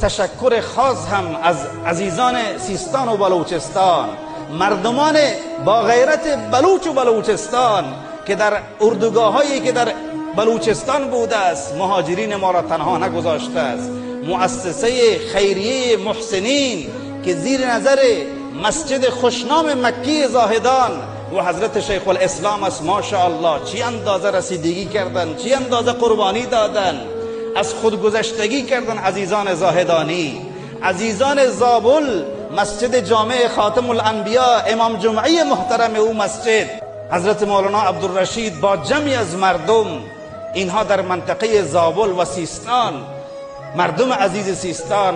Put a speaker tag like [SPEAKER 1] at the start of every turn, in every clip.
[SPEAKER 1] تشکر خاص هم از عزیزان سیستان و بلوچستان، مردمان با غیرت بلوچ و بلوچستان که در اردوگاه‌هایی که در بلوچستان بوده است مهاجرین ما را تنها نگذاشته است. مؤسسه خیریه محسنین که زیر نظر مسجد خوشنام مکی زاهدان و حضرت شیخ الاسلام است، ماشاءالله چی اندازه رسیدگی کردن، چی اندازه قربانی دادن، از خودگذشتگی کردن عزیزان زاهدانی. عزیزان زابل، مسجد جامع خاتم الانبیا، امام جمعه محترم او مسجد حضرت مولانا عبدالرشید با جمعی از مردم، اینها در منطقه زابل و سیستان، مردم عزیز سیستان،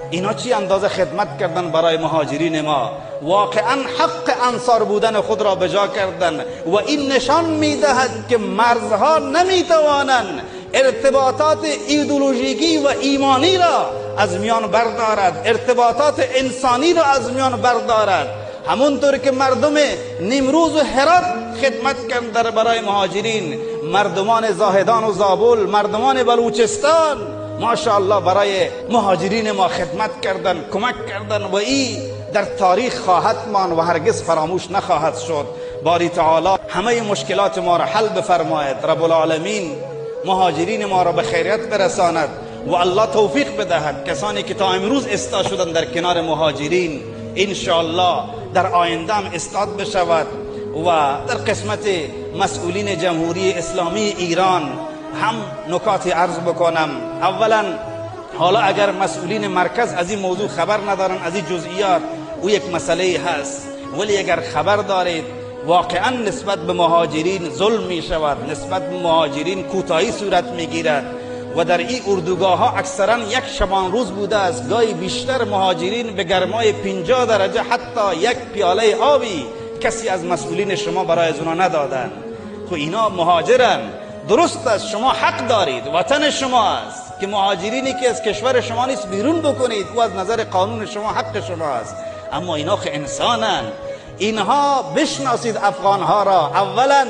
[SPEAKER 1] اینا چی اندازه خدمت کردن برای مهاجرین ما. واقعا حق انصار بودن خود را بجا کردن و این نشان میدهد که مرزها نمیتوانند ارتباطات ایدئولوژیکی و ایمانی را از میان بردارد، ارتباطات انسانی را از میان بردارد. همونطور که مردم نیمروز و هرات خدمت کردن برای مهاجرین، مردمان زاهدان و زابل، مردمان بلوچستان ماشاءالله برای مهاجرین ما خدمت کردن، کمک کردن و این در تاریخ خواهد مان و هرگز فراموش نخواهد شد. باری تعالی همه مشکلات ما را حل بفرماید. رب العالمین مهاجرین ما را به خیریت برساند و الله توفیق بدهد کسانی که تا امروز استاد شدن در کنار مهاجرین، انشاءالله در آینده هم استاد بشود. و در قسمت مسئولین جمهوری اسلامی ایران هم نکاتی عرض بکنم. اولا حالا اگر مسئولین مرکز از این موضوع خبر ندارن، از این جزئیات، او یک مسئله هست، ولی اگر خبر دارید واقعا نسبت به مهاجرین ظلم می شود، نسبت به مهاجرین کوتاهی صورت می گیرد و در این اردوگاه ها اکثرا یک شبان روز بوده است، گاهی بیشتر مهاجرین به گرمای 50 درجه حتی یک پیاله آبی کسی از مسئولین شما برای از اونا ندادن. خب اینا مهاجرن، درست است، شما حق دارید، وطن شما است که مهاجرینی که از کشور شما نیست بیرون بکنید، او از نظر قانون شما حق شما است، اما اینا که انسانن. اینها بشناسید افغانها را، اولا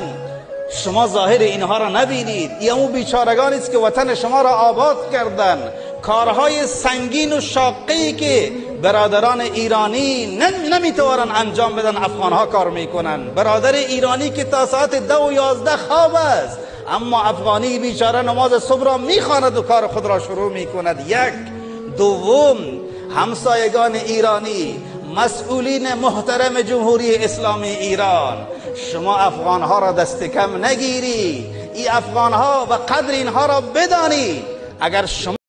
[SPEAKER 1] شما ظاهر اینها را نبینید، این همون بیچارگانی است که وطن شما را آباد کردن، کارهای سنگین و شاقی که برادران ایرانی نمیتوانند انجام بدن افغانها کار میکنن. برادر ایرانی که تا ساعت 2 و 11 خواب است، اما افغانی بیچاره نماز صبح را میخواند و کار خود را شروع میکند. یک. دوم، همسایگان ایرانی، مسئولین محترم جمهوری اسلامی ایران، شما افغانها را دست کم نگیرید، این افغانها و قدر اینها را بدانید. اگر شما